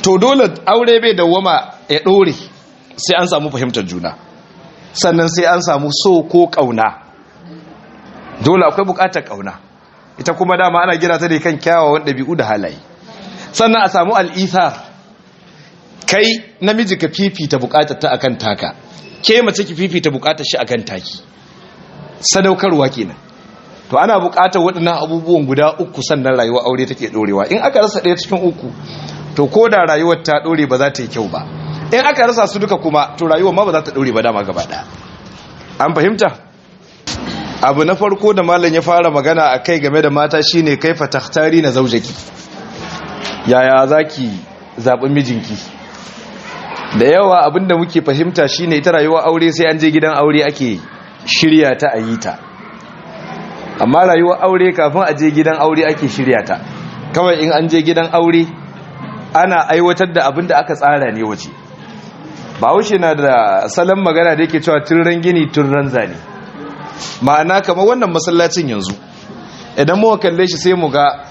To dole aure bai dawwama ya ɗore sai an samu fahimtar juna, sannan sai an samu so ko ƙauna. Dole akwai buƙatar ƙauna, ita kuma dama ana gina ta ne kan kyawawan ɗabi'u da halaye. Sannan a samu al'ithar, kai namiji ka fifita buƙatar ta akan taka, ke mace ki fifita buƙatar shi akan taki. Sadaukarwa kenan. To ana buƙatar waɗannan abubuwan guda uku sannan rayuwar aure take ɗorewa. In aka rasa ɗaya cikin uku, to ko da rayuwar ta ɗore, ba za ta yi kyau ba. In aka rasa su duka kuma, to rayuwar ma ba za ta ɗore ba dama gaba ɗaya. An fahimta? Abu na farko da malam ya fara magana a kai game da mata shine kaifa takhtarina zaujaki, yaya zaki zaɓi mijinki. Da yawa abinda muke fahimta shine ita rayuwar aure sai an je gidan aure ake shirya ta a yi ta. Amma rayuwar aure kafin a je gidan aure ake shirya ta. Kawai in an je gidan aure, ana aiwatar da abin da aka tsara ne waje. Bahaushe na da salon magana da yake cewa tun gini tun zane. Ma'ana, kamar wannan masallacin yanzu, idan muka kalle shi sai mu ga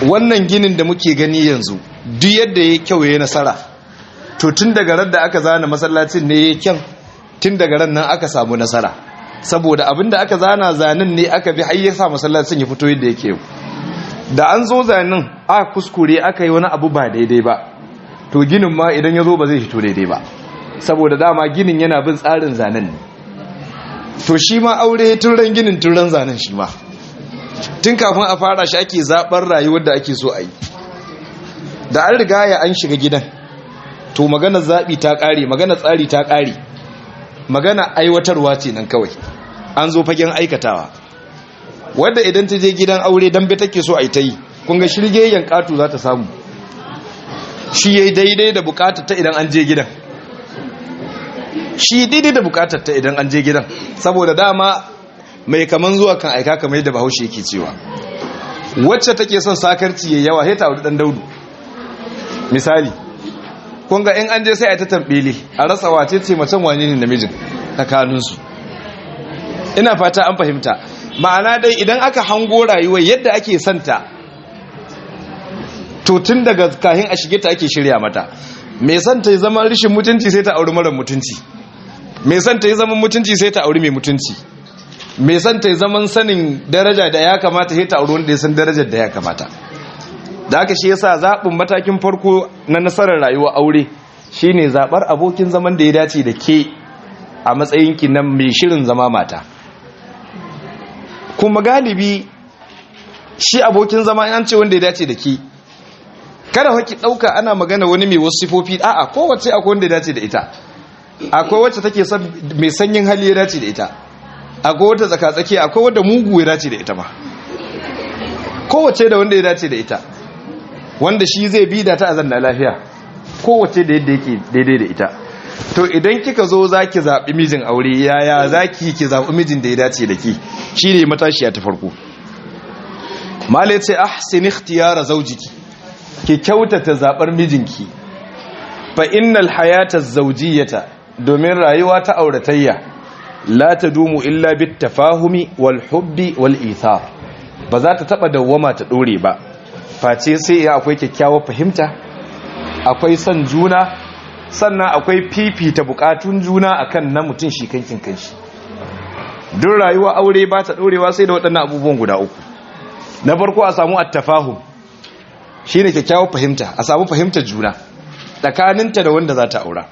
wannan ginin da muke gani yanzu, duk yadda ya kyau ya nasara, to tun daga ran da aka zana masallacin ne ya kyan, tun daga ran nan aka samu nasara, saboda abinda aka zana zanen ne aka bi har ya sa masallacin ya fito yadda yake yau. Da an zo zanen aka kuskure, aka yi wani abu ba daidai ba, to ginin ma idan ya zo ba zai fito daidai ba, saboda dama ginin yana bin tsarin zanen ne. To shi ma aure, tun ran ginin tun ran zanen, shi ma tun kafin a fara shi ake zaɓar rayuwar da ake so a yi. Da an riga ya an shiga gidan, to magana zaɓi ta ƙare, magana tsari ta ƙare, magana aiwatarwa ce nan kawai. An zo fagen aikatawa. Wadda idan ta je gidan aure dambe take so a yi ta yi, kun ga shirgegen ƙato za ta samu, shi ya daidai da bukatar ta idan an je gidan, shi daidai da bukatar ta idan an je gidan, saboda dama mai kaman zuwa kan aika, kamar yadda Bahaushe yake cewa. Wacce take son sakarci ya yawa, sai ta auri dan daudu misali. Kun ga in an je sai a ta tambele, a rasa wace ce macen, wane ne namijin tsakaninsu. Ina fata an fahimta. Ma'ana dai, idan aka hango rayuwar yadda ake santa, to tun daga kahin a shige ta ake shirya mata. Mai son ta yi zaman rishin mutunci, sai ta auri mara mutunci. Mai son ta yi zaman mutunci, sai ta auri mai mutunci. Mai son ta yi zaman sanin daraja da ya kamata, sai ta auri wanda ya san darajar da ya kamata. Da haka shi yasa zaɓin matakin farko na nasarar rayuwa aure shine zaɓar abokin zaman da ya dace da ke a matsayinki na mai shirin zama mata. Kuma galibi shi abokin zama, an ce wanda ya dace da ke, kada haki ɗauka ana magana wani mai wasu sifofi. A'a, kowace akwai wanda ya dace da ita. Akwai wacce take son mai sanyin hali ya dace da ita, akwai wata tsaka-tsaki, akwai wadda mugu ya dace da ita ma. Kowace da wanda ya dace da ita, wanda shi zai bi da ta a zanna lafiya. Kowace da yadda yake daidai da ita. To idan kika zo za ki zaɓi mijin aure, yaya za ki ki zaɓi mijin da ya dace da ki? Shi ne matashiya ta farko. Malai ce: ahsin ikhtiyara zaujiki, ki kyautata zaɓar mijinki. Fa innal hayata zawjiyata, domin rayuwa ta auratayya, la tadumu illa bit tafahumi wal hubbi wal ithar, ba za ta taba dawwama ta dore ba face sai ya akwai kyakkyawar fahimta, akwai son juna, sannan akwai fifita bukatun juna akan na mutum shi kankin kanshi. Duk rayuwa aure ba ta dorewa sai da waɗannan abubuwan guda uku. Na farko, a samu attafahum, shine kyakkyawar fahimta, a samu fahimtar juna tsakaninta da wanda za ta aura.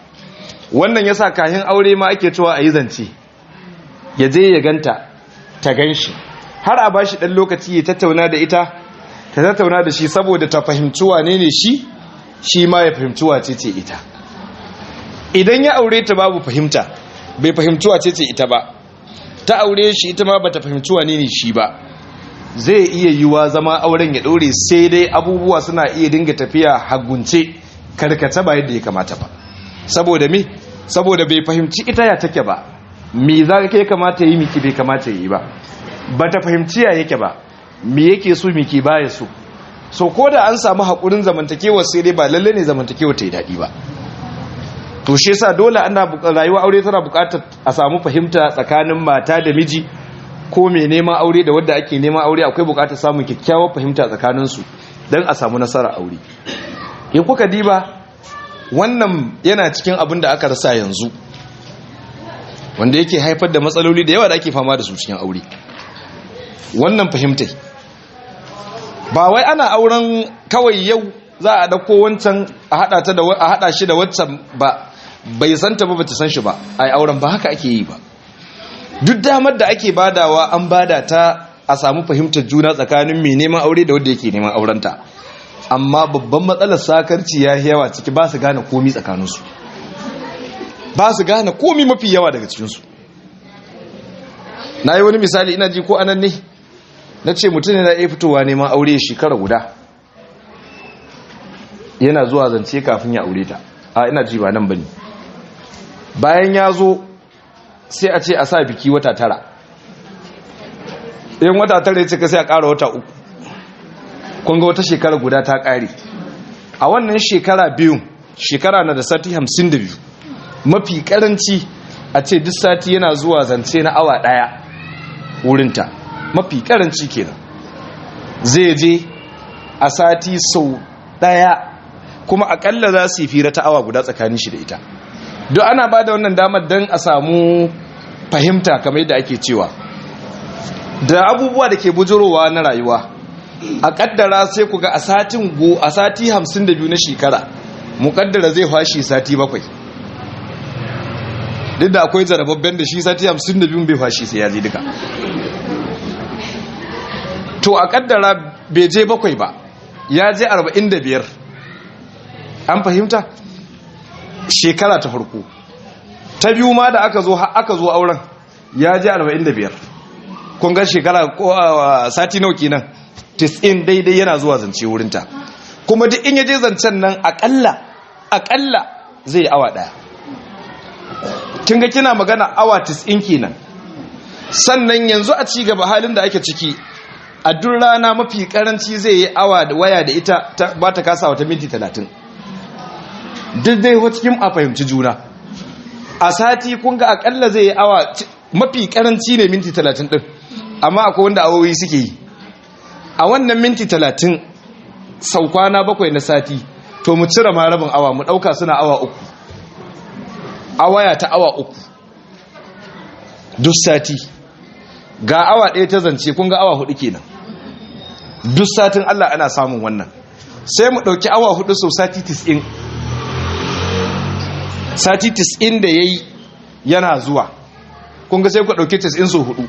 Wannan yasa kahin aure ma ake cewa a yi zance, ya je ya ganta, ta gan shi, har a bashi ɗan lokaci ya tattauna da ita, ta tattauna da shi, saboda ta fahimci wane ne shi, shi ma ya fahimci wace ce ita. Idan ya aure ta babu fahimta, bai fahimci wace ce ita ba, ta aure shi, ita ma bata fahimci wane ne shi ba, zai iya yiwa zama auren ya ɗore, sai dai abubuwa suna iya dinga tafiya hagunce, karkata, ba yadda ya kamata ba. Saboda me? Saboda bai fahimci ita ya take ba, me za ka kamata yi, miki bai kamata yi ba, ba ta fahimci ya yake ba, me yake so, miki baya so. So ko da an samu haƙurin zamantakewa, sai dai ba lalle ne zamantakewa ta yi daɗi ba. To shi yasa dole ana rayuwa aure tana buƙatar a samu fahimta tsakanin mata da miji, ko mai neman aure da wadda ake neman aure, akwai buƙatar samun kyakkyawar fahimta tsakaninsu don a samu nasara aure. In kuka diba, wannan yana cikin abin da aka rasa yanzu, wanda yake haifar da matsaloli da yawa da ake fama da su cikin aure. Wannan fahimtai, ba wai ana auren kawai yau za a dauko wancan a hada ta da a hada shi da wancan ba, bai santa ba, bata san shi ba, ai auren ba haka ake yi ba. Duk damar da ake badawa, an bada ta a samu fahimtar juna tsakanin mai neman aure da wanda yake neman aurenta. Amma babban matsalar, sakarci ya yawa ciki. Ba su gane komi tsakaninsu, ba su gane komi mafi yawa daga cikinsu. Na yi wani misali, ina ji ko anan ne, na ce mutum yana iya fitowa neman aure shekara guda yana zuwa zance kafin ya aure ta. A ina ji ba nan bane. Bayan ya zo, sai a ce a sa biki wata 9. In wata 9 ya cika, sai a ƙara wata 3. Kun ga wata shekara guda ta ƙare. A wannan shekara biyun, shekara na da sati 52, mafi karanci a ce duk sati yana zuwa zance na awa 1 wurinta. Mafi karanci kenan, zai je a sati sau 1, kuma akalla za su yi fira ta awa 1 tsakanin shi da ita. Duk ana ba da wannan damar don a samu fahimta, kamar yadda ake cewa, da abubuwa da ke bujurowa na rayuwa. A kaddara sai ku ga a satin go a sati 52 na shekara, mukaddara zai fashi sati 7, duk da akwai zarababben da shi sati 52 bai fashi sai ya je duka. To, a kaddara bai je 7 ba, ya je 45. An fahimta? Shekara ta farko, ta biyu ma da aka zo aka zo auren, ya je 45. Kun ga shekara ko sati nawa kenan? 90 daidai yana zuwa zance wurinta. Kuma duk in yaje zancen nan, akalla akalla zai awa 1. Kin ga kina magana awa 90 kenan. Sannan yanzu a ci gaba, halin da ake ciki, a duk rana mafi karanci zai yi awa da waya da ita ba ta kasa wata minti 30, duk dai cikin a fahimci juna. A sati kun ga akalla zai yi awa, mafi karanci ne minti 30 din, amma akwai wanda awowi suke yi. A wannan minti 30 sau kwana 7 na sati, to mu cire ma rabin awa, mu dauka suna awa 3 a waya, ta awa 3 duk sati, ga awa 1 ta zance, kun ga awa 4 kenan duk satin Allah ana samun wannan. Sai mu dauki awa 4 sau sati 90, sati 90 da yayi yana zuwa. Kun ga sai ku dauki 90 sau 4,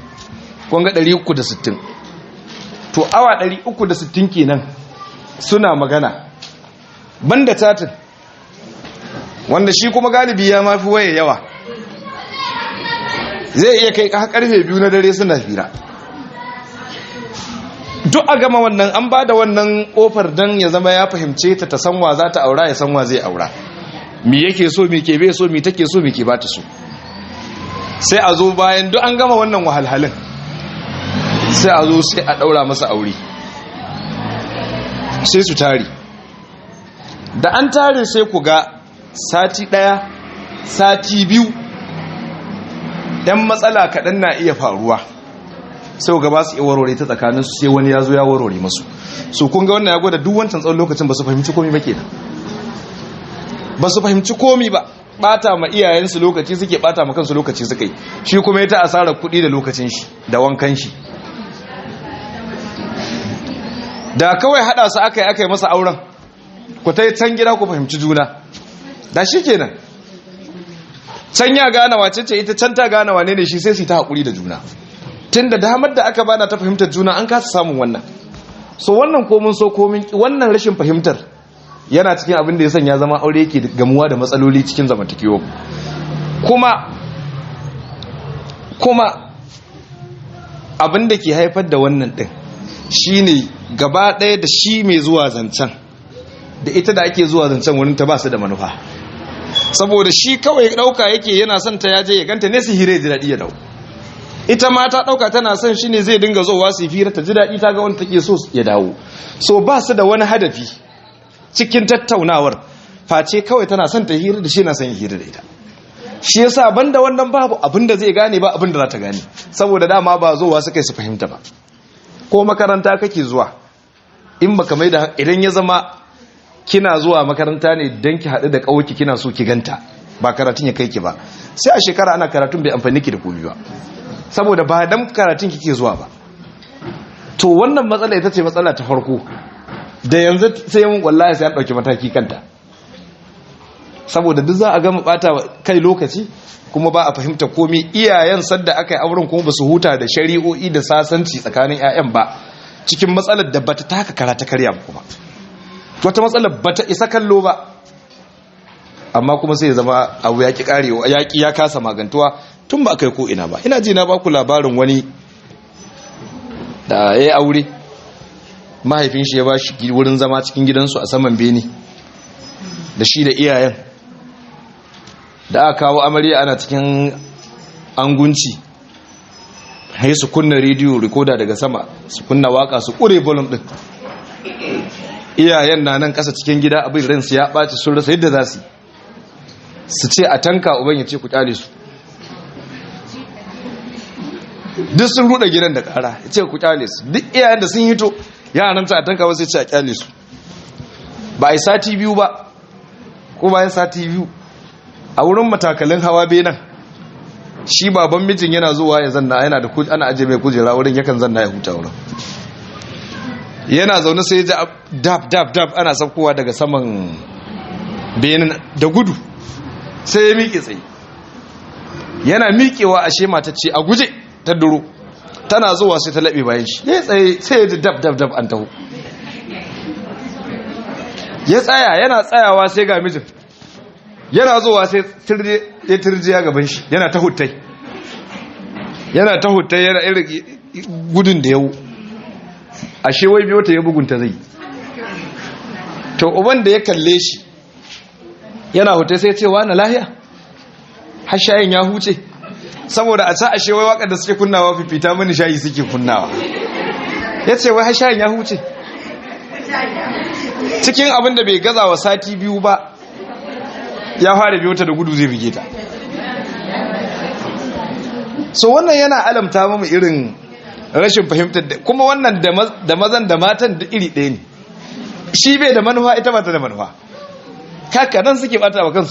kun ga 360. To, awa 360 kenan suna magana, banda chatting, wanda shi kuma galibi ya mafi waye yawa. Zai iya kai karfe 2 na dare suna fira. Duk a gama wannan, an ba da wannan kofar don ya zama ya fahimce ta, ta sanwa za ta aura, ya sanwa zai aura, mi yake so, mi ke bai so, mi take so, mi ke ba ta so. Sai a zo, bayan duk an gama wannan wahalhalin, sai a zo sai a daura masa aure, sai su tare. Da an tare, sai ku ga sati 1, sati 2, yan matsala kaɗan na iya faruwa, sai ga ba su iya warware ta tsakaninsu, sai wani ya zo ya warware masu. So kun ga wannan ya gwada duk wancan tsawon lokacin ba su fahimci komi ba kenan, ba su fahimci komi ba. Bata ma iyayensu lokaci suke, bata ma kansu lokaci suka yi, shi kuma ya ta asarar kuɗi da lokacin shi da wankan shi. Da kawai hada su aka yi, aka yi masa auren, ku ta yi can gida ku fahimci juna, da shi kenan. Can ya gane wace ce ita, can ta gane wane ne shi, sai su ta haƙuri da juna. Tun da damar da aka bada ta fahimtar juna, an kasa samun wannan. So wannan, komin so komin, wannan rashin fahimtar yana cikin abin da ya sanya zama aure yake gamuwa da matsaloli cikin zamantakewa. Kuma abin da ke haifar da wannan din shine, gaba ɗaya da shi mai zuwa zancen da ita da ake zuwa zancen wurin ta, ba su da manufa. Saboda shi kawai ɗauka yake yana son ta, yaje ya ganta ne su hira, ji daɗi, ya dau. Ita ma ta ɗauka tana son shi ne, zai dinga zowa su fira, ta ji daɗi, ta ga wanda take so, ya dawo. So ba su da wani hadafi cikin tattaunawar, face kawai tana son ta hira da shi, na son hira da ita. Shi yasa banda wannan babu abin da zai gane, ba abin da za ta gane, saboda dama ba zowa suka yi su fahimta ba. Ko makaranta kake zuwa, in baka mai da idan ya zama Kina zuwa makaranta ne don ki haɗu da ƙawarki, kina so ki ganta, ba karatun ya kai ki ba. Sai a shekara ana karatun, bai amfani ki da komi ba, saboda ba dan karatun kike zuwa ba. To wannan matsala ita ce matsala ta farko da yanzu sai mun, wallahi, sai an ɗauki mataki kanta, saboda duk za a gama bata kai lokaci kuma ba a fahimta komai. Iyayen sadda aka yi auren kuma ba su huta da shari'o'i da sasanci tsakanin 'ya'yan ba, cikin matsalar da bata taka kara ta karya kuma wata matsalar bata isa kallo ba, amma kuma sai ya zama abu ya ki karewa, ya ki ya kasa magantuwa tun ba kai ko ina ba. Ina ji na baku labarin wani da ya yi aure, mahaifin shi ya ba shi wurin zama cikin gidansu a saman bene da shi da iyayen. Da aka kawo amarya, ana cikin angunci, hai su kunna rediyo rikoda daga sama, su kunna waka, su kure volume din. Iyayen na nan kasa cikin gida, abin ransu ya ɓaci, sun rasa yadda za su su ce a tanka. Uban ya ce, "Ku kyale su, duk sun ruɗa gidan da ƙara." Ya ce, "Ku kyale su." Duk iyayen da sun hito, yaran ta a tanka wasu, ya ce a kyale su. Ba a yi sati 2 ba, ko bayan sati 2, a wurin matakalin hawa benan, shi baban mijin yana zuwa ya zanna, yana da ana aje mai kujera wurin, yakan zanna ya huta wurin. Yana zaune sai ya ji dab dab dab, ana saukowa daga saman benin da gudu. Sai ya miƙe tsaye. Yana miƙewa, ashe mata ce, a guje ta duro. Tana zuwa sai ta laɓe bayan shi. Ya tsaye, sai ya ji dab dab dab, an taho. Ya tsaya, yana tsayawa sai ga mijin yana zuwa, sai ya turjiya gaban shi, yana ta huttai, yana ta huttai, yana irin gudun da yau. Ashe wai biyo ta ya bugunta zai. To uban da ya kalle shi yana huttai, sai ce, "Na lahiya har shayin ya huce?" Saboda a ca ashe wai wakar da suke kunnawa, "Fifita mini shayi" suke kunnawa. Ya ce, "Wai har shayin ya huce?" Cikin abin da bai gaza wa sati 2 ba, ya fara biyo ta da gudu zai bige ta. So wannan yana alamta mamu irin rashin fahimtar da kuma wannan da mazan da matan da iri ɗaya ne. Shi bai da manufa, ita ba ta da manufa. Kaka nan suke bata wa kansu.